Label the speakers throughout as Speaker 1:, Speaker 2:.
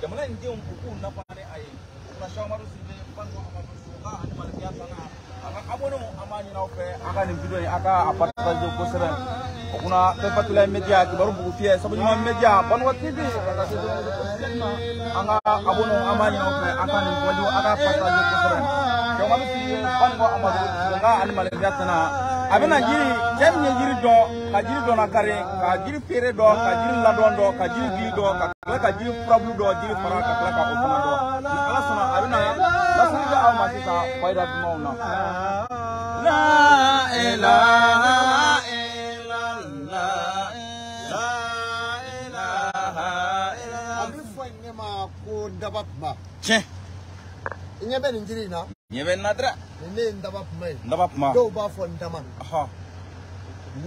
Speaker 1: Jamana in denw u k'u nafa ni a ye. O kunna Cheikh Umaru Sidibe Banikɔ Amadu Sogoka ani Malikiya Sanga a ka abonné an b'a ɲini aw fɛ a ka nin vidéo in a ka a partager kosɛbɛ. O kunna Fɛn Media kibaru bugu fiyɛ sabu ɲuman media Banikɔ TV ka taa se officiel ma an ka abonné an b'a ɲini aw fɛ a ka nin vidéo a ka partager kosɛbɛ. Cheikh Umaru Sidibe Banikɔ Amadu Sogoka ani Malikiya Sanga a bɛna jiri cɛ min ye jiri dɔn ka jiri dɔn kari ka jiri feere dɔn ka jiri ladɔn dɔn ka jiri gili dɔn ka tila ka jiri furabulu dɔn jiri fara ka tila ka o fana dɔn ni Ala sɔnna a bɛna laseli kɛ aw ma sisan fayida dumanw na. La ilaha illallah, la ilaha illallah.
Speaker 2: A bɛ fɔ ne ma ko ndaba kuma.
Speaker 1: Tiɲɛ.
Speaker 2: I ɲɛ bɛ nin jiri in na.
Speaker 1: Ɲɛ bɛ n na dɛrɛ.
Speaker 2: Ne ye ndaba kuma ye.
Speaker 1: Ndaba kuma.
Speaker 2: Dɔw b'a fɔ ndama.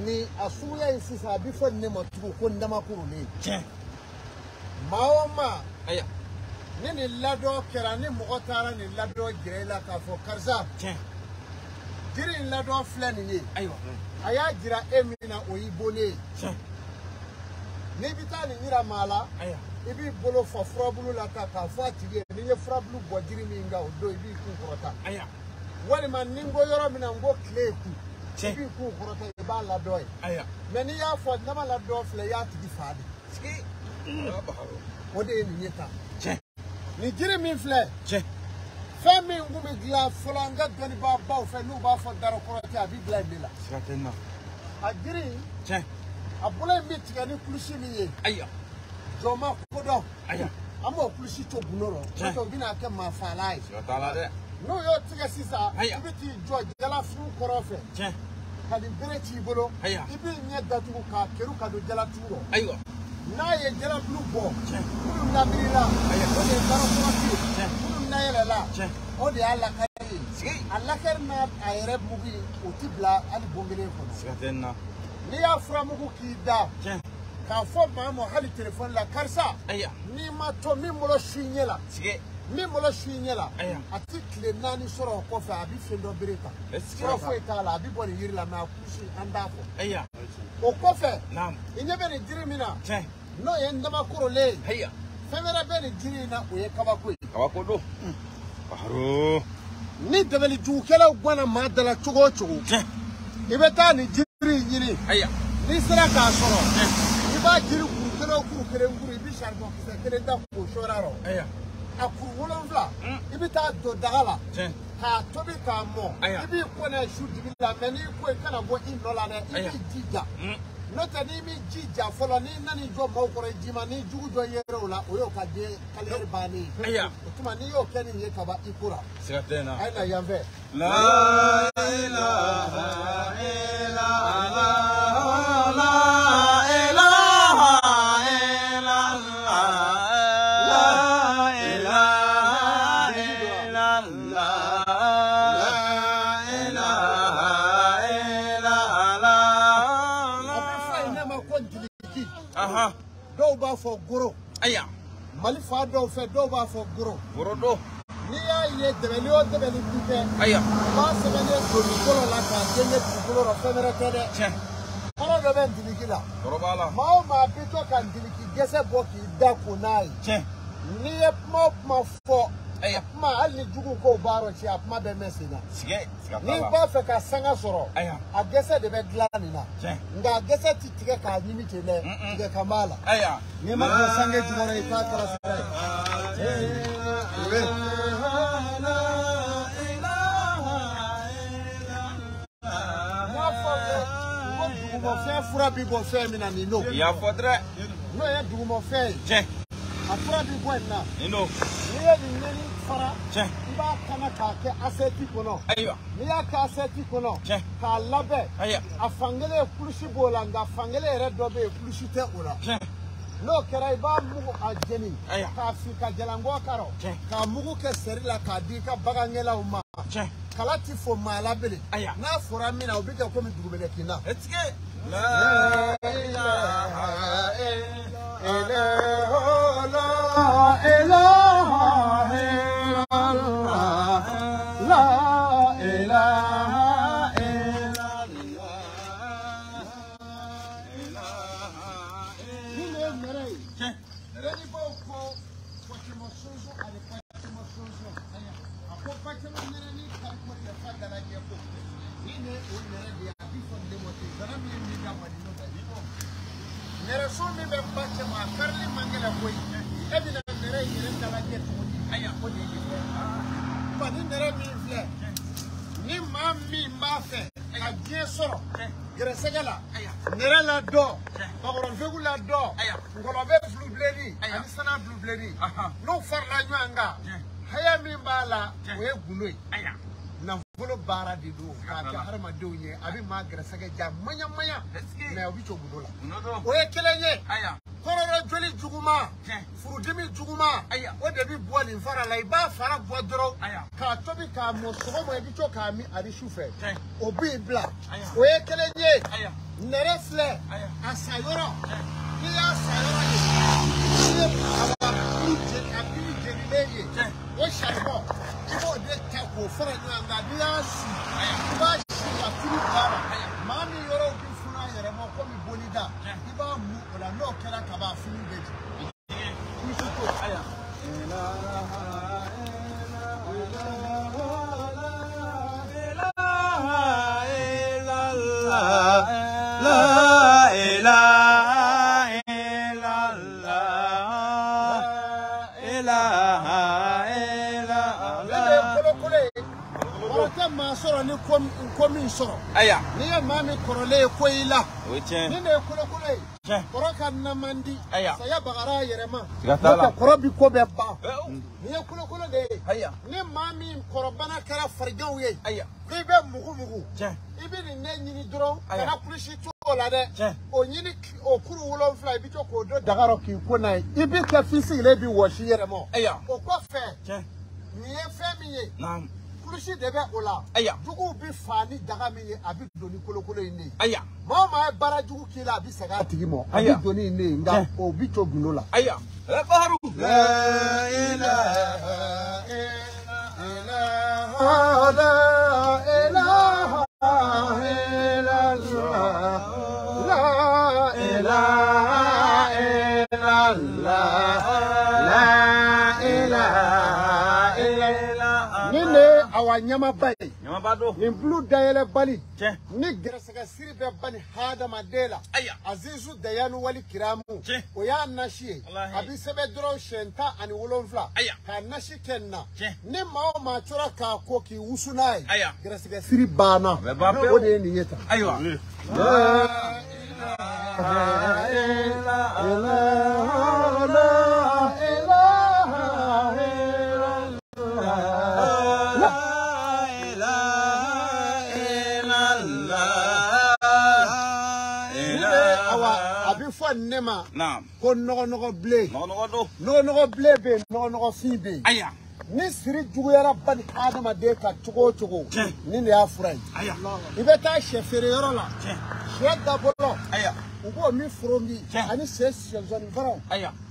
Speaker 2: Ni a suguya in sisan a bɛ fɔ ne ma tugun ko ndama kurulen.
Speaker 1: Tiɲɛ.
Speaker 2: Maa o maa.
Speaker 1: Ayiwa.
Speaker 2: Ni nin ladɔn kɛra ni mɔgɔ taara nin ladɔn jira i la k'a fɔ karisa.
Speaker 1: Tiɲɛ.
Speaker 2: Jiri in ladɔn filɛ nin ye.
Speaker 1: Ayiwa.
Speaker 2: A y'a jira e min na o y'i bonnen ye.
Speaker 1: Tiɲɛ.
Speaker 2: N'i bɛ taa nin jira maa la.
Speaker 1: Ayiwa.
Speaker 2: I b'i bolo fa furabulu la ta k'a fɔ a tigi ye n'i ye furabulu bɔ jiri min kan o don i b'i kun kɔrɔta.
Speaker 1: Ayiwa.
Speaker 2: Walima ni n ko yɔrɔ min na n ko tile ye kun. I b'i kun kɔrɔta i b'a ladɔn ye.
Speaker 1: Ayiwa.
Speaker 2: Mɛ n'i y'a fɔ n'a ma ladɔn filɛ i y'a tigi fa de. O de ye nin ye tan.
Speaker 1: Tiɲɛ.
Speaker 2: Nin jiri min filɛ.
Speaker 1: Tiɲɛ.
Speaker 2: Fɛn min kun bɛ dilan fɔlɔ an ka dɔnnibaabaw fɛ n'u b'a fɔ darakɔrɔtɛ a bɛ dilan nin de la.
Speaker 1: Siga tɛ n na.
Speaker 2: A jiri in.
Speaker 1: Tiɲɛ.
Speaker 2: A bolo in bɛ tigɛ ni kulusi min ye.
Speaker 1: Ayiwa.
Speaker 2: Jɔn ma kodɔn.
Speaker 1: Ayiwa.
Speaker 2: An b'o kulusi to gundo rɔ.
Speaker 1: Tiɲɛ.
Speaker 2: N'o tɛ u bɛna kɛ maafaala ye.
Speaker 1: Siga t'a la dɛ.
Speaker 2: N'o y'o tigɛ sisan.
Speaker 1: Ayiwa.
Speaker 2: I bɛ t'i jɔ jalafuru kɔrɔ fɛ.
Speaker 1: Tiɲɛ.
Speaker 2: Ka nin bere t'i bolo.
Speaker 1: Ayiwa.
Speaker 2: I b'i ɲɛ datugu k'a keru ka don jalatugu rɔ.
Speaker 1: Ayiwa.
Speaker 2: N'a ye jalabulu bɔ.
Speaker 1: Tiɲɛ.
Speaker 2: Minnu labirila.
Speaker 1: Ayiwa.
Speaker 2: O de ye darakɔrɔti ye.
Speaker 1: Tiɲɛ.
Speaker 2: Minnu nayɛlɛla.
Speaker 1: Tiɲɛ.
Speaker 2: O de y'a lakari ye.
Speaker 1: Sigi.
Speaker 2: A lakari n'a a yɛrɛ mugu ye o ti bila hali bon kelen kɔnɔ.
Speaker 1: Siga tɛ n na.
Speaker 2: N'i y'a furamugu k'i da.
Speaker 1: Tiɲɛ.
Speaker 2: K'a fɔ maa ma hali telefɔni la karisa.
Speaker 1: Ayiwa.
Speaker 2: N'i ma to min bolo su i ɲɛ la.
Speaker 1: Sigi.
Speaker 2: Min bolo su i ɲɛ la.
Speaker 1: Ayiwa.
Speaker 2: A ti tile 4 sɔrɔ o kɔfɛ a bɛ fɛn dɔ bere ta. Fura foyi t'a la a bɛ bɔ nin yiri la mɛ a kulusi an t'a fɔ.
Speaker 1: Ayiwa.
Speaker 2: O kɔfɛ.
Speaker 1: Naamu.
Speaker 2: I ɲɛ bɛ nin jiri min na.
Speaker 1: Tiɲɛ.
Speaker 2: N'o ye ndama korolen ye.
Speaker 1: Ayiwa.
Speaker 2: Fɛn wɛrɛ bɛ nin jiri in na o ye kabako ye.
Speaker 1: Kabako don. Baro.
Speaker 2: Ni dabali-jugukɛlaw ganna maa da la cogo o cogo.
Speaker 1: Tiɲɛ.
Speaker 2: I bɛ taa nin jiri in ɲini.
Speaker 1: Ayiwa.
Speaker 2: N'i sera k'a sɔrɔ. I b'a jiri kuru kelen o kuru kelen kuru i bɛ saribɔn kisɛ kelen da k'o sɔɔri a rɔ.
Speaker 1: Ayiwa.
Speaker 2: A kuru 7 i bɛ taa don daga la.
Speaker 1: Tiɲɛ.
Speaker 2: K'a tobi k'a mɔ.
Speaker 1: Ayiwa.
Speaker 2: I b'i ko n'a ye su dibi la mɛ n'i ko i kana bɔ i nɔ la dɛ i b'i jija. N'o tɛ n'i m'i jija fɔlɔ n'i nan'i jɔ maaw kɔrɔ i ji ma n'i jugu jɔ yɛrɛ o la o y'o ka den kaliyɛri bannen ye.
Speaker 1: Ayiwa.
Speaker 2: O tuma n'i y'o kɛ nin ye kaban i kora.
Speaker 1: Siga tɛ n na.
Speaker 2: A ye na yan fɛ.
Speaker 1: La ilaha illallah, la ilaha illallah, la ilaha illallah, la ilaha illallah.
Speaker 2: A bɛ fɔ yen ne ma ko ntiliki.
Speaker 1: Aha.
Speaker 2: Dɔw b'a fɔ goro.
Speaker 1: Ayiwa.
Speaker 2: Mali fa dɔw fɛ dɔw b'a fɔ goro.
Speaker 1: Goro don.
Speaker 2: N'i y'a ye dɛbɛli o dɛbɛli bi kɛ.
Speaker 1: Ayiwa.
Speaker 2: U b'a sɛbɛnnen dugukolo la k'a gengen dugukolo rɔ fɛn wɛrɛ tɛ dɛ.
Speaker 1: Tiɲɛ.
Speaker 2: Kɔrɔ dɔ bɛ ntiliki la.
Speaker 1: Kɔrɔ b'a la.
Speaker 2: Maa o maa bɛ to ka ntiliki gɛsɛ bɔ k'i da ko n'a ye.
Speaker 1: Tiɲɛ.
Speaker 2: N'i ye kuma o kuma fɔ.
Speaker 1: Ayiwa.
Speaker 2: A kuma hali ni jugu ko b'a rɔ ci a kuma bɛɛ mɛn sen na.
Speaker 1: Sige. Siga t'a
Speaker 2: N'i
Speaker 1: la.
Speaker 2: b'a fɛ ka sanga sɔrɔ.
Speaker 1: Ayiwa.
Speaker 2: A gɛsɛ de bɛ dilan nin na.
Speaker 1: Tiɲɛ.
Speaker 2: Nka a gɛsɛ ti tigɛ k'a ɲimi ten dɛ. Tigɛ kan b'a la.
Speaker 1: Ayiwa.
Speaker 2: N'i ma kɛ sange jukɔrɔ i t'a kala sira ye. N y'a fɔ n ko dugumafɛn fura bi bɔ fɛn min na nin don.
Speaker 1: I y'a fɔ dɛrɛ.
Speaker 2: N'o ye dugumafɛn ye.
Speaker 1: Tiɲɛ.
Speaker 2: A fura bi bɔ nin na.
Speaker 1: Nin don.
Speaker 2: N'i ye nin ɲɛni fara.
Speaker 1: Tiɲɛ.
Speaker 2: I b'a kana k'a kɛ asɛti kɔnɔ.
Speaker 1: Ayiwa.
Speaker 2: N'i y'a kɛ asɛti kɔnɔ.
Speaker 1: Tiɲɛ.
Speaker 2: K'a labɛn.
Speaker 1: Ayiwa.
Speaker 2: A fankelen kulusi b'o la nka fankelen yɛrɛ dɔ bɛ yen kulusi tɛ o la.
Speaker 1: Tiɲɛ.
Speaker 2: N'o kɛra i b'a mugu a jeni.
Speaker 1: Ayiwa.
Speaker 2: K'a fin ka jalankɔ karɔ.
Speaker 1: Tiɲɛ.
Speaker 2: K'a mugu kɛ sɛri la k'a di i ka bagankɛlaw ma.
Speaker 1: Tiɲɛ.
Speaker 2: Kala ti fo maa la bilen.
Speaker 1: Ayiwa.
Speaker 2: N'a fɔra min na o bɛ kɛ komi dugubɛlɛ kinda.
Speaker 1: Esike. La ilaha
Speaker 2: illallah, la ilaha illallah, la ilaha illallah. Ni ne ye mɛrɛ ye.
Speaker 1: Tiɲɛ.
Speaker 2: Dɔnnibaw ko E bɛna nɛrɛ in yɛrɛ dalajɛ cogo di? O de ye nin ye. Ba ni nɛrɛ min filɛ, ni maa min b'a fɛ ka diɲɛ sɔrɔ gɛrɛsɛgɛ la, nɛrɛ la dɔ, bakɔrɔnfegu la dɔ, ngɔlɔbɛ bulubilenni ani sana bulubilenni, n'o farala ɲɔgɔn kan, haya min b'a la o ye gundo ye. Nafolo baara de don k'a kɛ hadamadenw ye, a bɛ maa gɛrɛsɛgɛ ja maɲa maɲa, mɛ o bɛ to gundo la. O ye kelen ye. Kɔrɔdɔ joli juguman, furudimi juguman, o de bɛ bɔ nin fara la. I b'a fara bɔ dɔrɔn k'a tobi k'a mɔ sɔgɔma, i bɛ to k'a min ani su fɛ, o b'i bila. O ye kelen ye. Nɛrɛ filɛ, a sa yɔrɔ, n'i y'a sa yɔrɔ ye, n'i ye a bulu jenilen ye, o saribɔn i b'o de ta k'o fara ɲɔgɔn kan. N'i y'a si, i b'a si ka tulu bɔ a la. Maa min yɔrɔw bɛ funu a yɛrɛ ma komi bonida, i b'a mu o la. N'o kɛra kaban, a funu bɛ jigin. Kulisi to. Maa sɔrɔ ni ko min sɔrɔ, n'i ye maa min kɔrɔlen ye ko i la, ni ne ye kolokolo ye, kɔrɔ ka na man di, saya bagara a yɛrɛ ma, n'o tɛ kɔrɔ bi ko bɛɛ ban. N'i ye kolokolo de ye, ni maa min kɔrɔbana kɛra fariganw ye, k'i bɛ mugu mugu, i bɛ nin ne ɲini dɔrɔn, kana kulisi to o la dɛ, o ɲini o kuru 7, i bɛ to k'o don daga rɔ k'i ko n'a ye, i bɛ kɛ f'i sigilen bɛ wɔsi i yɛrɛ ma. O kɔfɛ, nin ye fɛn min ye, kulusi de bɛ o la. Juguw bɛ fa ni daga min ye, a bɛ don ni kolokolo in de ye. Maa o maa ye baara jugu k'i la, a bɛ segin a tigi ma, a bɛ don ni nin de ye, nka o bɛ to gundo la. Awa ɲamaba ye, nin bulu dayɛlɛbali, ni gɛrɛsɛgɛ siri bɛ bani hadamaden la, Azizu Dayanu wali kiramu, o y'a nasi ye. A bɛ sɛbɛn dɔrɔn siɲɛ 17 k'a nasi kɛ nin na. Ni maa o maa tora k'a ko k'i wusu n'a ye, gɛrɛsɛgɛ siri banna. O de ye nin ye tan. Fɔ ne ma ko nɔgɔnɔgɔ bilen, nɔgɔnɔgɔ bilen bɛ yen, nɔgɔnɔgɔ fin bɛ yen. Ni siri juguyara bani hadamaden ka cogo o cogo, nin de y'a fura ye. I bɛ taa sɛ feere yɔrɔ la, sɛ dabɔlɔ, u b'o min forongi ani sɛ sɛnsɔnni faraw,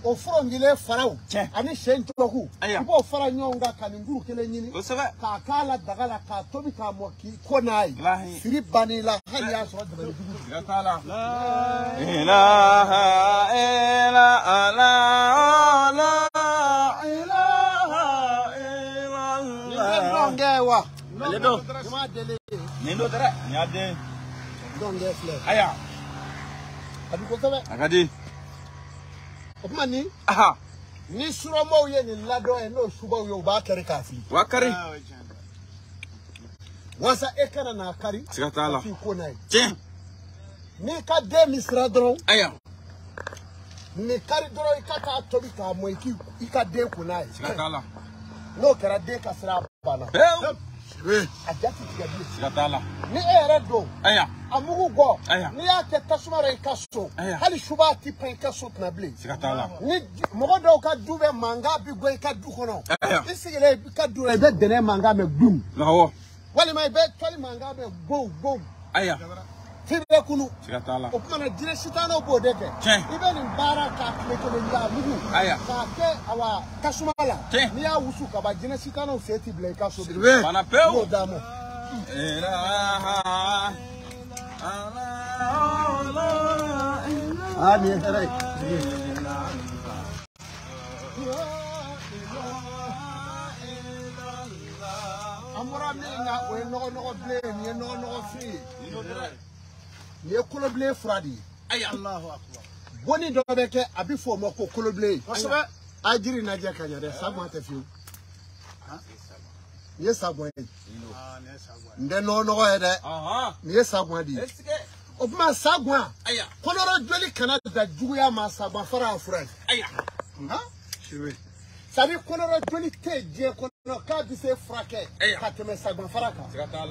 Speaker 2: o forongilen faraw ani sɛ jɔku, i b'o fara ɲɔgɔn kan ka nin kuru kelen ɲini k'a k'a la daga la k'a tobi k'a mɔ k'i ko n'a ye, siri bann'i la hali y'a sɔrɔ dabali jugu. Nin wa?
Speaker 1: Nin do dɛ, nin y'a den.
Speaker 2: Dɔnkɛ filɛ. A bɛ kosɛbɛ.
Speaker 1: A ka di.
Speaker 2: O tuma ni ni surɔmaw ye nin ladɔn ye, n'o subaw ye, u b'a kari k'a fili.
Speaker 1: U b'a kari.
Speaker 2: Walasa e kana n'a kari.
Speaker 1: Siga t'a la.
Speaker 2: K'i ko n'a ye.
Speaker 1: Tiɲɛ.
Speaker 2: N'i ka den min sira dɔrɔn. Nin kari dɔrɔn, i ka taa tobi k'a mɔ, i ka den ko n'a ye.
Speaker 1: Siga t'a la.
Speaker 2: N'o kɛra, den ka sira banna. A ja ti tigɛ bilen.
Speaker 1: Siga t'a la.
Speaker 2: Ni e yɛrɛ don, a mugu bɔ, n'i y'a kɛ tasuma la i ka so, hali suba ti pan i ka so kunna bilen.
Speaker 1: Siga t'a la.
Speaker 2: Ni mɔgɔ dɔw ka du bɛ mankan bi bɔ i ka du kɔnɔ, i sigilen i ka du la, i bɛ dɛnɛ mankan mɛn gbum. Walima i bɛ tɔli mankan mɛn gbow gbow. F'i bɛ kunu.
Speaker 1: Siga t'a la.
Speaker 2: O tuma na jinɛ sitanɛw b'o de kɛ. I bɛ nin baara k'a tile kelen k'a mugu. K'a kɛ awa tasuma la. N'i y'a wusu ka ban, jinɛ sitanɛw sen t'i bila i ka so bilen.
Speaker 1: Bana pewu.
Speaker 2: I b'o d'a ma. Aa, nin ye hɛrɛ ye. An bɔra min na, o ye nɔgɔnɔgɔ bilen ye, nin ye nɔgɔnɔgɔ fin ye. Nin ye kolobilen fura de ye. Bonni dɔ bɛ kɛ, a bɛ fɔ o ma ko kolobilen. A jiri lajɛ ka ɲɛ dɛ, saguwa tɛ fiyewu. Nin ye saguwa ye. Nin tɛ nɔgɔ ye dɛ. Nin ye saguwa de ye. O tuma saguwa, kɔnɔrɔ joli kana da juguya ma, saguwa fara y'a fura ye. C'est-à-dire kɔnɔrɔ joli tɛ diɲɛ kɔnɔ k'a bɛ se furakɛ ka tɛmɛ saguwa fara kan.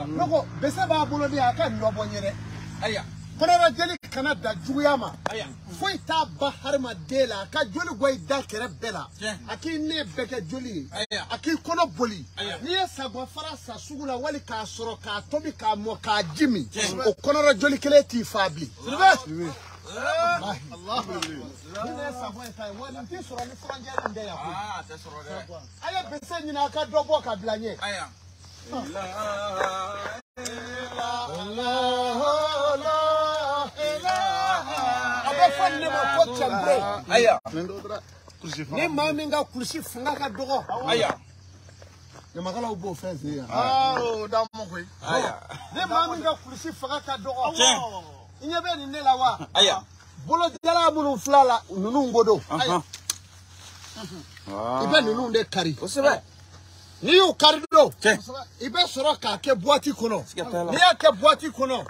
Speaker 2: Ne ko bese b'a bolo de, a ka nɔ bɔ n ye dɛ. Kɔnɔrɔ joli kana da juguya ma, foyi t'a ba hadamaden la, a ka joli bɔ i da kɛrɛ bɛɛ la, a k'i nɛ bɛɛ kɛ joli ye, a k'i kɔnɔ boli. N'i ye saguwa fara san sugu la wali k'a sɔrɔ k'a tobi k'a mɔ k'a ji min, o kɔnɔrɔ joli kelen t'i fa bilen. Ni ne ye saguwa in ta ye, wa nin t'i sɔrɔ ni furancɛ nin tɛ yan koyi. A ye bese ɲini a ka dɔ bɔ ka bila n ɲɛ. A bɛ fɔ nin de ma ko cɛnbere. Ni maa min ka kulusi fanga ka dɔgɔ, ɲamakalaw b'o fɛn fɛ yan. Ni maa min ka kulusi fanga ka dɔgɔ, i ɲɛ bɛ nin ne la wa? Bolojala minnu fila la, ninnu ko don. I bɛ ninnu de kari. N'i y'u kari don, i bɛ sɔrɔ k'a kɛ boîte kɔnɔ. N'i y'a kɛ boîte kɔnɔ,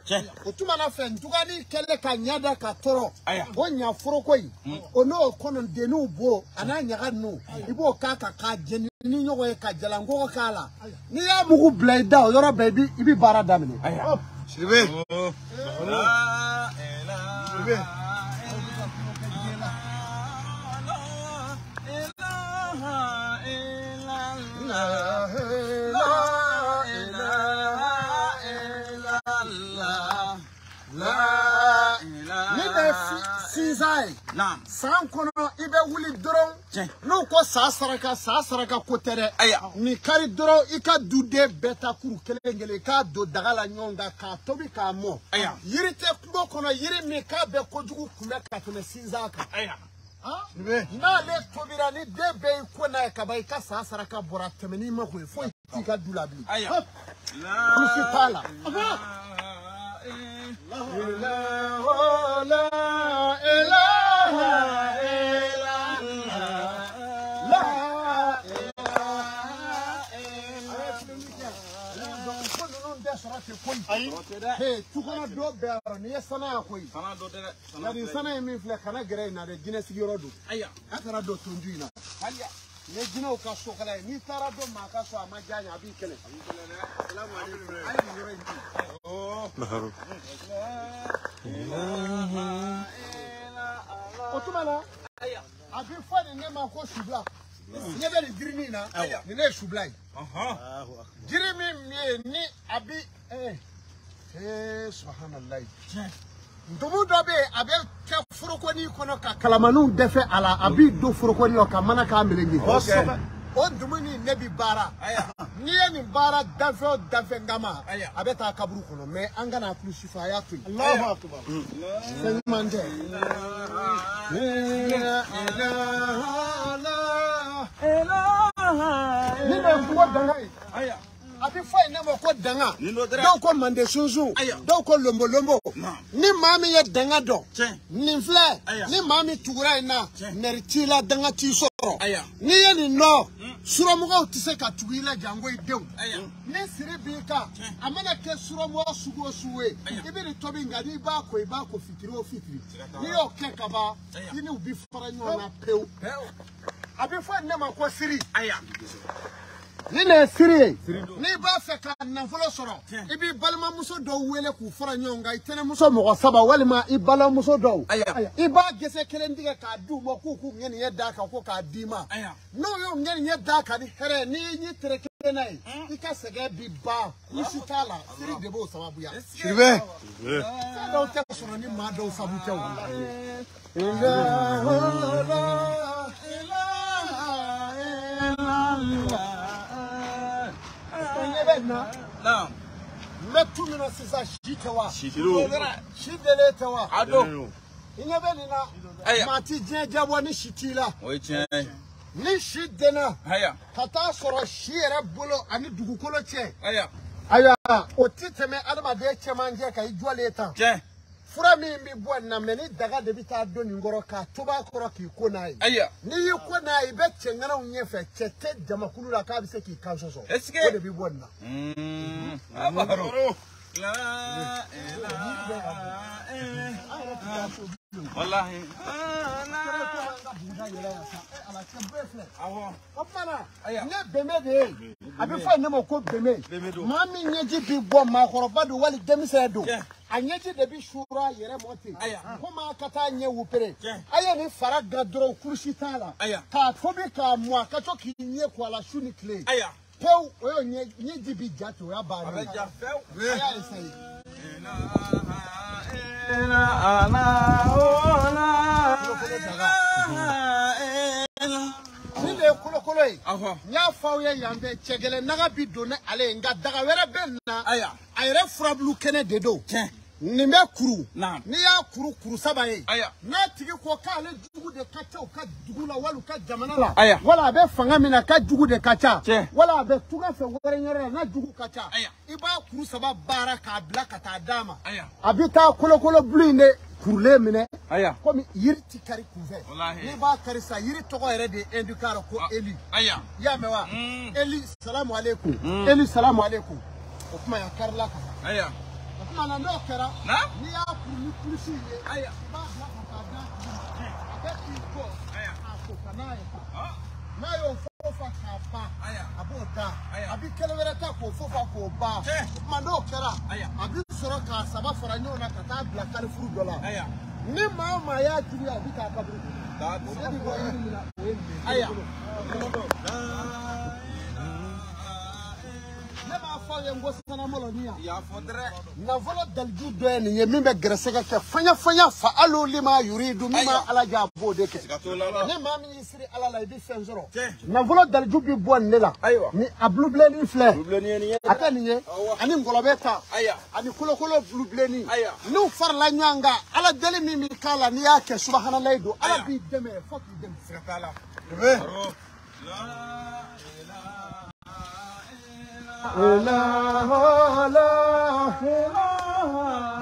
Speaker 2: o tuma na fɛ ntugani kɛlen ka ɲɛ da ka tɔrɔ, o ɲa foroko in, o n'o kɔnɔ denninw bo a n'a ɲaga ninnu, i b'o k'a kan k'a jeni ni ɲɔgɔn ye ka jalankɔgɔ k'a la. N'i y'a mugu bila i da, o yɔrɔ bɛɛ i bi baara daminɛ. Sidibe. Sidibe. Ni bɛ sinzan ye san kɔnɔ, i bɛ wuli dɔrɔn, n'u ko sa saraka, sa saraka ko tɛ dɛ. Nin kari dɔrɔn, i ka duden bɛɛ ta kuru kelen kelen, i k'a don daga la ɲɔgɔn kan k'a tobi k'a mɔ. Yiri tɛ kungo kɔnɔ yiri min k'a bɛ kojugu kunbɛn ka tɛmɛ sinzan kan. N'ale tobira ni den bɛɛ y'i ko n'a ye ka ban, i ka sa saraka bɔra tɛmɛ n'i ma ko ye, foyi t'i ka du la bilen. Kulusi t'a la. Tukɔnɔ dɔ bɛɛ yɔrɔ n'i ye sanaya koyi, nka nin sana in min filɛ, kana gɛrɛ in na dɛ, jinɛ sigiyɔrɔ don. A kana don tonju in na. Nin ye jinɛw ka sokala ye. N'i taara don maa ka so, a ma diya n ye, a b'i kɛlɛ. Salamu aleykum. A ye nin yɔrɔ in to yen. O tuma na, a bɛ fɔ nin ne ma ko subila. Ɲɛ bɛ nin jirinin in na, nin ne ye subila ye. Jiri min ye ni a bi subahanallahi. Ndomu dɔ bɛ yen, a bɛ kɛ forokonin kɔnɔ ka kalamaniw dɛfɛ a la, a b'i don forokonin kɔnɔ ka mana k'a meleke. O dumuni ne bi baara. N'i ye nin baara danfɛn o danfɛn kama, a bɛ taa kaburu kɔnɔ. Mɛ an kana kulusi fɔ, a y'a to yen. Fɛn ɲuman tɛ. Ni bɛ kungo danga ye, a bɛ fɔ yen ne ma ko danga. Dɔw ko mande sunsun, dɔw ko lonbolonbo. Ni maa min ye danga dɔn, nin filɛ, ni maa min tugura in na, nɛri t'i la, danga t'i sɔrɔ. N'i ye nin nɔ, surɔmɔgɔw tɛ se ka tugu i la jango i denw. Ni siri b'i kan, a mana kɛ surɔmɔgɔ sugu o sugu ye, i bɛ nin tobi, nka n'i b'a ko, i b'a ko fitiri o fitiri. N'i y'o kɛ ka ban, i n'u bɛ fara ɲɔgɔn na pewu. A bɛ fɔ ne ma ko siri. Ni ne ye siri ye, n'i b'a fɛ ka nafolo sɔrɔ, i b'i balimamuso dɔw wele k'u fara ɲɔgɔn kan, i tɛnɛmuso mɔgɔ saba walima i balimamuso dɔw, i b'a gese kelen tigɛ k'a d'u ma k'u k'u ŋɛniɲɛ d'a kan ko k'a d'i ma. N'u y'u ŋɛniɲɛ d'a kan ni hɛrɛ ye, n'i y'i ɲi tereke n'a ye, i ka sɛgɛn bi ban, kulusi t'a la, siri de b'o sababuya. Fɛn dɔw tɛ sɔrɔ ni maa dɔw sabu tɛ o. Na. N bɛ tu min na sisan, si tɛ wa? Si delen tɛ wa? I ɲɛ bɛ nin na, maa ti diɲɛ jabɔ ni si t'i la. Ni si denna ka taa sɔrɔ si yɛrɛ bolo ani dugukolo cɛ, ayiwa, o ti tɛmɛ adamaden cɛmancɛ kan, i jɔlen tan. Fura min bɛ bɔ nin na mɛ ni daga de bɛ taa don nin kɔrɔ k'a tobi a kɔrɔ k'i ko n'a ye. N'i y'i ko n'a ye i bɛ cɛŋanaw ɲɛfɛ cɛ tɛ jamakulu la k'a bɛ se k'i kan sɔsɔ. O de bɛ bɔ nin na.
Speaker 1: Wallahi.
Speaker 2: O tuma na ne bɛnbɛ de ye a bɛ fɔ ne ma ko bɛnbɛ maa min ɲɛji bɛ bɔ maakɔrɔba don wali denmisɛn don a ɲɛji de bɛ suura a yɛrɛ mɔ ten komi a ka taa ɲɛ wupere a ye nin fara gan dɔrɔn kulusi t'a la k'a tobi k'a mɔ a ka to k'i ɲɛ ko a la su ni tile pewu o y'o ɲɛji bɛ ja ten o y'a bannen ye a y'a essayer. Ni de ye kolokolo ye n y'a fɔ aw ye yan fɛ cɛgɛlɛn naga bi don ni ale ye nka daga wɛrɛ bɛ nin na a yɛrɛ furabulu kɛnɛ de don nin bɛ kuru n'i y'a kuru kuru saba ye n'a tigi ko k'ale jugu de ka ca u ka dugu la wali u ka jamana la wala a bɛ fanga min na ka jugu de ka ca wala a bɛ tunga fɛ wɛrɛ yɔrɔ la n'a jugu ka ca i b'a kuru saba baara k'a bila ka taa d'a ma a bɛ taa kolokolo bulu in de kurulen minɛ komi yiri ti kari kunfɛ n'i b'a kari sa yiri tɔgɔ yɛrɛ de ye indiqué ko Eli i y'a mɛn wa Eli salamu aleykum Eli salamu aleykum o tuma yan karila ka taa o tuma na n'o kɛra n'i y'a kuru ni kulusi ye i b'a bila ka taa d'a tigi ma a bɛ k'i kɔ k'a ko ka n'a ye n'a y'o fo fa k'a ban a b'o da a bɛ kelen wɛrɛ ta k'o fo fa k'o ban o tuma n'o kɛra a bɛ sɔrɔ k'a saba fara ɲɔgɔn na ka taa bila karifuru dɔ la ni maa o maa y'a juguya a bɛ taa kaburu kɔnɔ o de bɛ bɔ yiri min na o ye nin ye. Ne b'a fɔ aw ye n ko sanamɔlɔni yan nafolo daliju dɔ ye nin ye min bɛ gɛrɛsɛgɛ kɛ faɲa faɲa fa hali ma yuridu min ma ala ja a b'o de kɛ ni maa min y'i siri ala la i bɛ fɛn sɔrɔ nafolo daliju bɛ bɔ nin de la ni a bulubilennin filɛ a tɛ nin ye ani ngɔlɔbɛ ta ani kolokolo bulubilennin n'u farala ɲɔgɔn kan ala deli min bɛ k'a la n'i y'a kɛ subahanalayi don ala b'i dɛmɛ fo k'i dɛmɛ.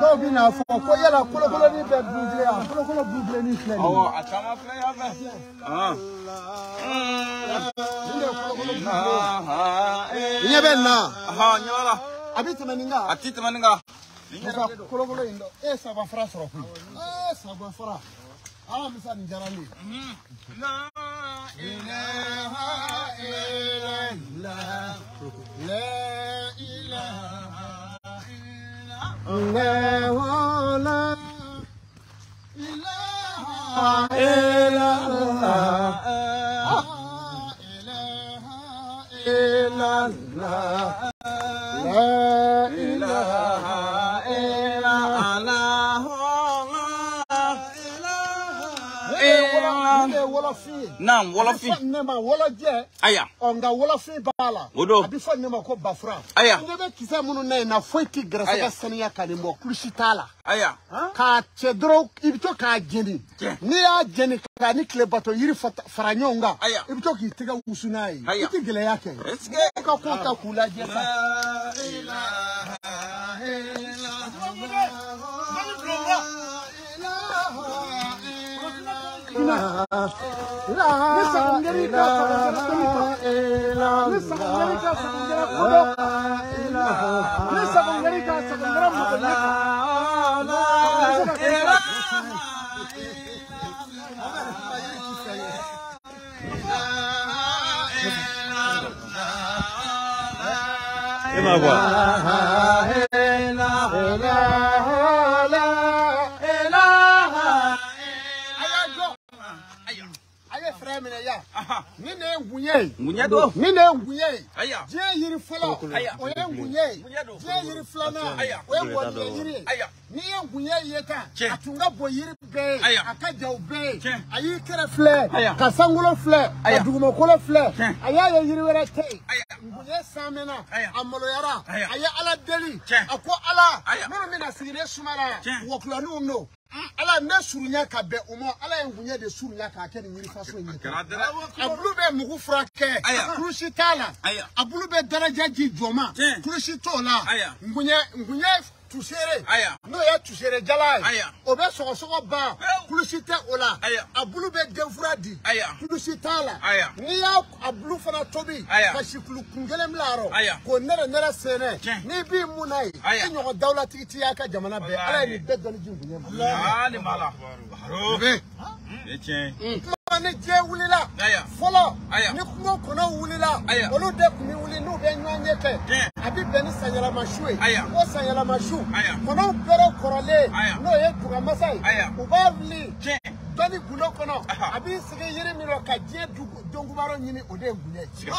Speaker 2: Dɔw bɛ n'a fɔ ko yala kolokolonin bɛ bulubilen yan kolokolo bulubilennin filɛ nin ye.
Speaker 1: Awɔ a caman filɛ yan fɛ.
Speaker 2: Nin de ye kolokolo bulubilen ye. Ɲɛ bɛ nin na.
Speaker 1: Ɲɛ b'a la.
Speaker 2: A bɛ tɛmɛ nin kan.
Speaker 1: A ti tɛmɛ nin kan.
Speaker 2: Musa kolokolo in dɔn e ye sago fara sɔrɔ koyi. Ee sago fara. Ala Musa nin diyara ne ye. La ilaha illallah. La ilaha illallah. La ilaha illallah. La ilaha illallah. La ilaha illallah. Wɔlɔfin.
Speaker 1: Naam wɔlɔfin.
Speaker 2: A bɛ fɔ ne ma wɔlɔjɛ.
Speaker 1: Aya.
Speaker 2: Ɔ nka wɔlɔfin b'a la.
Speaker 1: O don.
Speaker 2: A bɛ fɔ ne ma ko bafura.
Speaker 1: Aya.
Speaker 2: N bɛ kisɛ minnu na yen na foyi tɛ gɛrɛsɛgɛ saniya ka nin bɔ kulusi t'a la.
Speaker 1: Aya.
Speaker 2: K'a cɛ dɔrɔn i bɛ to k'a jeni. N'i y'a jeni k'a ni tile bato yiri fara ɲɔgɔn kan.
Speaker 1: Aya.
Speaker 2: I bɛ to k'i tɛgɛ wusu n'a ye.
Speaker 1: Aya.
Speaker 2: I tɛ gɛlɛya kɛ.
Speaker 1: Est-ce que.
Speaker 2: I ka kow ta k'u lajɛ sa. Ni sagongeri ka sagongera tomito. Ni sagongeri ka sagongera kodo. Ni sagongeri ka sagongera mɔgɔɲɛ.
Speaker 1: E ma bɔ.
Speaker 2: Ni ne ye ngunye ye.
Speaker 1: Ngunye don.
Speaker 2: Ni ne ye ngunye ye.
Speaker 1: Diɲɛ
Speaker 2: yiri fɔlɔ o ye ngunye ye. Diɲɛ yiri filanan o ye wɔlɔjɛ yiri ye. N'i ye ngunye ye tan a tun ka bon yiri bɛɛ ye a ka jan o bɛɛ ye a y'i kɛrɛ filɛ ka sankolo filɛ ka dugumakolo filɛ a y'a ye yiri wɛrɛ tɛ yen. Ngunye sanmɛna a maloyara a ye ala deli a ko ala minnu bɛna sigi ne suma la wɔkulɔninw don. Ala ne surunya ka bɛn o ma ala ye ngunye de surunya k'a kɛ nin yirifaso in ye. A bulu bɛ mugu furakɛ kulusi t'a la a bulu bɛ daraja ji jɔma kulusi t'o la ngunye Tusere n'o ye tusere jala ye o bɛ sɔgɔsɔgɔ ban kulusi tɛ o la a bulu bɛ denfura di kulusi t'a la n'i y'a a bulu fana tobi ka sikulu kun kelen bila a rɔ k'o nɛrɛ nɛrɛ sɛnɛ n'i b'i mun n'a ye i ɲɔgɔn dawulatigi t'i y'a ka jamana bɛɛ ala ye nin bɛɛ dɔnni ji ngunye ma.
Speaker 1: Aa nin b'a la. Kuma
Speaker 2: ni diɲɛ wulila fɔlɔ ni kungo kɔnɔw wulila olu de tun bɛ wuli n'u bɛ ɲɔgɔn ye kɛ a bɛ bɛn ni sanyɛlɛma su ye o sanyɛlɛma su kɔnɔw bɛrɛ kɔrɔlen n'o ye dugamasa ye u b'a wuli dɔnni gundo kɔnɔ a b'i sigi yiri min rɔ ka diɲɛ donkibaru ɲini o de ye ngunye ye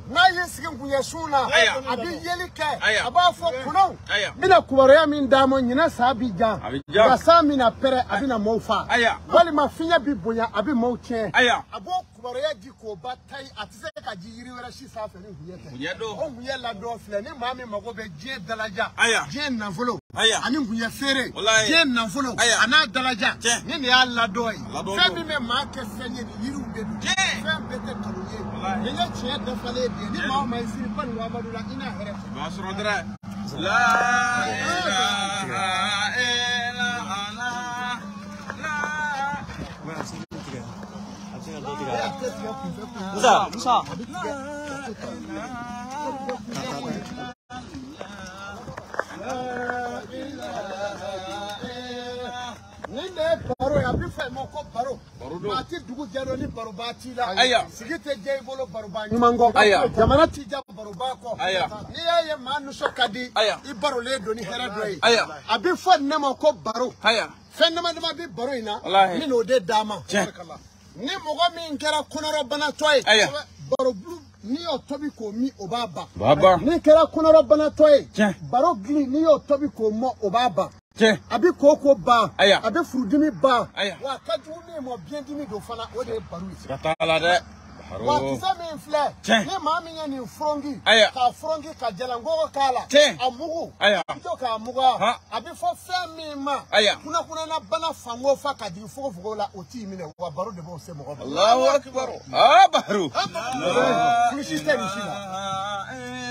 Speaker 2: n'a y'i sigi ngunye sun na a bɛ yeli kɛ a b'a fɔ kɔnɔw n bɛna kibaruya min d'a ma ɲinɛ sa bi jan nka san bɛna pɛrɛn a bɛna maaw fa walima fiɲɛ bi bonya a bɛ maaw tiɲɛ a b'o kibaruya di k'o ba tayi a tɛ se ka ji yiri wɛrɛ si sanfɛ ni ngunye tɛ o ngunye ladɔn filɛ ni maa min mago bɛ diɲɛ dalaja diɲɛ nafolo ani ngunye feere diɲɛ nafolo a n'a dalaja ni nin y'a ladɔn ye fɛn min bɛ maa kɛ fɛn ye nin yiriw de don fɛn bɛɛ tɛ nkalon ye nin ye tiɲɛ dafalen ye de ni maa o maa y'i siri Bani Amadu la i n'a hɛrɛ sɔrɔ.
Speaker 1: I b'a sɔrɔ dɛrɛ. La ilaha illallah.
Speaker 3: Musa, Musa.
Speaker 2: Ni ne ye baro ye a bɛ fɔ ma ko baro maa tɛ dugu jɛ dɔn ni baroba t'i la sigi tɛ diya i bolo baroba ɲuman kɔ jamana t'i diya baroba kɔ n'i y'a ye maa nisɔn ka di i barolen don ni hɛrɛ dɔ ye a bɛ fɔ ne ma ko baro fɛn dama dama bɛ baro in na n bɛ n'o de d'a ma ni mɔgɔ min kɛra kɔnɔrɔbanatɔ ye baro bulu n'i y'o tobi k'o min o b'a ban n'i kɛra kɔnɔrɔbanatɔ ye baro gili n'i y'o tobi k'o mɔ o b'a ban a bɛ koko ban a bɛ furudimi ban wa a ka jugu min ma biyɛndimi don fana o de ye baro ye.
Speaker 1: Siga t'a la dɛ.
Speaker 2: Wa kisɛ min filɛ ni maa min ye nin furonki k'a furonki ka jalankɔgɔ k'a la a mugu i bɛ to k'a muga a bɛ fɔ fɛn min ma kunnakunnana bana fango fa ka jigin fogofogo la o t'i minɛ wa baro de b'o se mɔgɔ ma.
Speaker 1: Alahu akibaru aa baro.
Speaker 2: Kulusi tɛ nin si la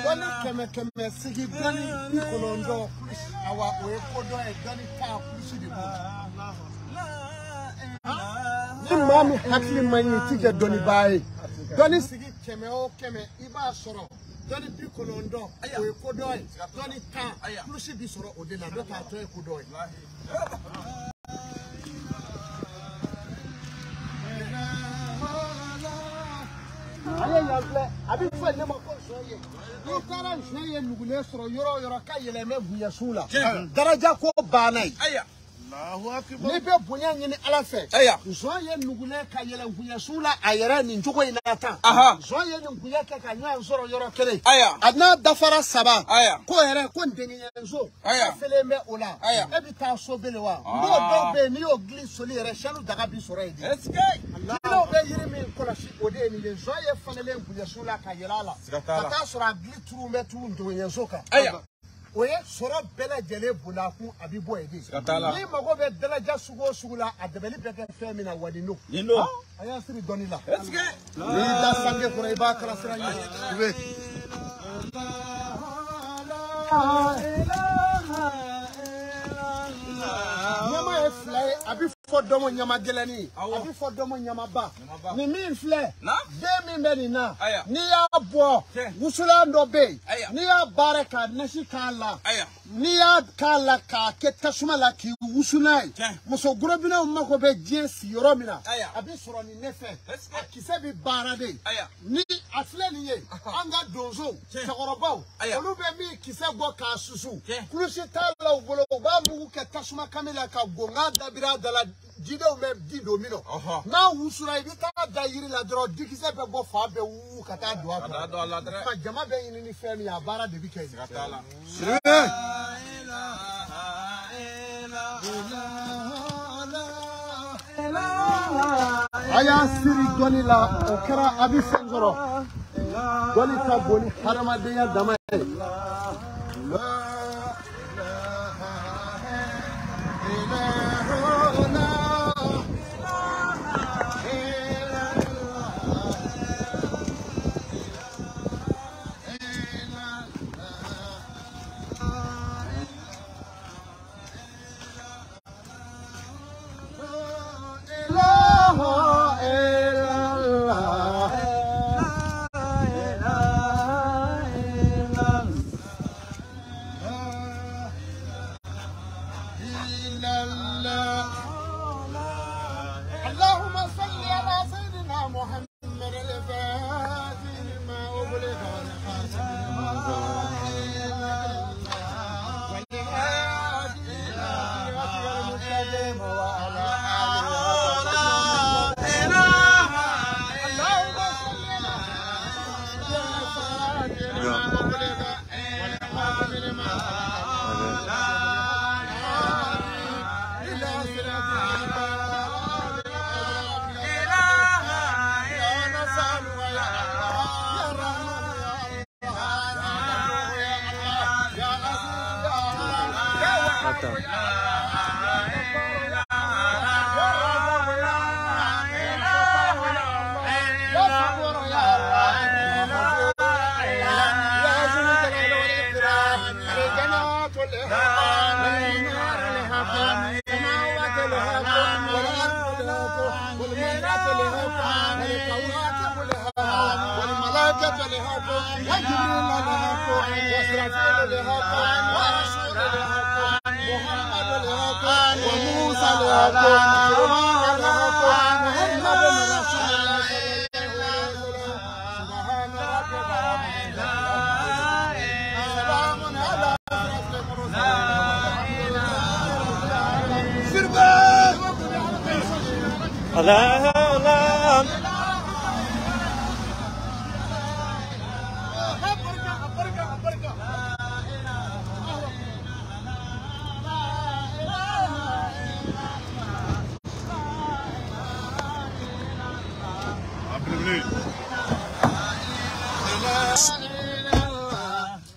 Speaker 2: dɔnni kɛmɛ kɛmɛ sigi dɔnni 90 awa o ye ko dɔ ye dɔnni tan kulusi de b'o la. Ni maa min hakili man ɲi i ti kɛ dɔnnibaa ye dɔnni sigi 100 o 100 i b'a sɔrɔ dɔnni 90 o ye ko dɔ ye dɔnni 10 kulusi bi sɔrɔ o de la n'o tɛ a tɔ ye ko dɔ ye. Ale yan filɛ a bɛ fɔ ne ma ko zɔn ye n'i taara zɔn ye nugulen sɔrɔ yɔrɔ o yɔrɔ ka yɛlɛmɛ bonyasun la daraja ko banna ye. N'i bɛ bonya ɲini ala fɛ zɔn ye nugulen ka yɛlɛ ngunyasun la a yɛrɛ nin cogo in na tan zɔn ye nin ngunye kɛ ka ɲɔgɔn sɔrɔ yɔrɔ kelen a n'a dafara 3 ko yɛrɛ ko ndenkɛnso felen bɛ o la e bɛ taa so bele wa n'o dɔw bɛ yen n'i y'o gili soli yɛrɛ sanu daga bi sɔrɔ yen de n'o bɛ yiri min kɔlɔsi o de ye nin ye zɔn ye fanelen ngunyasun la ka yɛlɛ a la ka taa sɔrɔ a gili turu bɛ turu ndenkɛnso kan. O ye sɔrɔ bɛɛ lajɛlen bonda kun a bɛ bɔ yen de. N'i mago bɛ dalaja sugu o sugu la a dɛmɛli bɛ kɛ fɛn min na wa nin don. A y'a siri dɔnni la. N'i y'i da sange kɔrɔ i b'a kala sira ɲɛ. Ɲama ye fila ye a bɛ fɔ dɔ ma ɲama gɛlɛnni a bɛ fɔ dɔ ma ɲamaba nin min filɛ den min bɛ nin na n'i y'a bɔ wusulan dɔ bɛ yen n'i y'a baara k'a nasi k'a la n'i y'a k'a la k'a kɛ tasuma la k'i wusu n'a ye muso gorobinɛw mako bɛ diɲɛ sigiyɔrɔ min na a bɛ sɔrɔ nin ne fɛ a kisɛ bɛ baara de ni a filɛ nin ye an ka donsow cɛkɔrɔbaw olu bɛ min kisɛ bɔ k'a susu kulusi t'a la u bolo u b'a mugu kɛ tasuma kami la ka gonga dabira da la jidenw bɛ ji don min na n'a wusura i bɛ taa da yiri la dɔrɔn dikisɛ bɛ bɔ fan bɛɛ wuuu ka taa don a kɔnɔ ka jama bɛ ɲini ni fɛn min ye a baara de bɛ kɛ yen. A y'a siri dɔnni la o kɛra a bɛ fɛn sɔrɔ dɔnni ka bon ni hadamadenya dama ye.
Speaker 3: Attends. Allah Allah.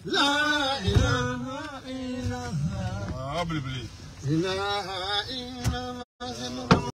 Speaker 2: لا إله إلا الله.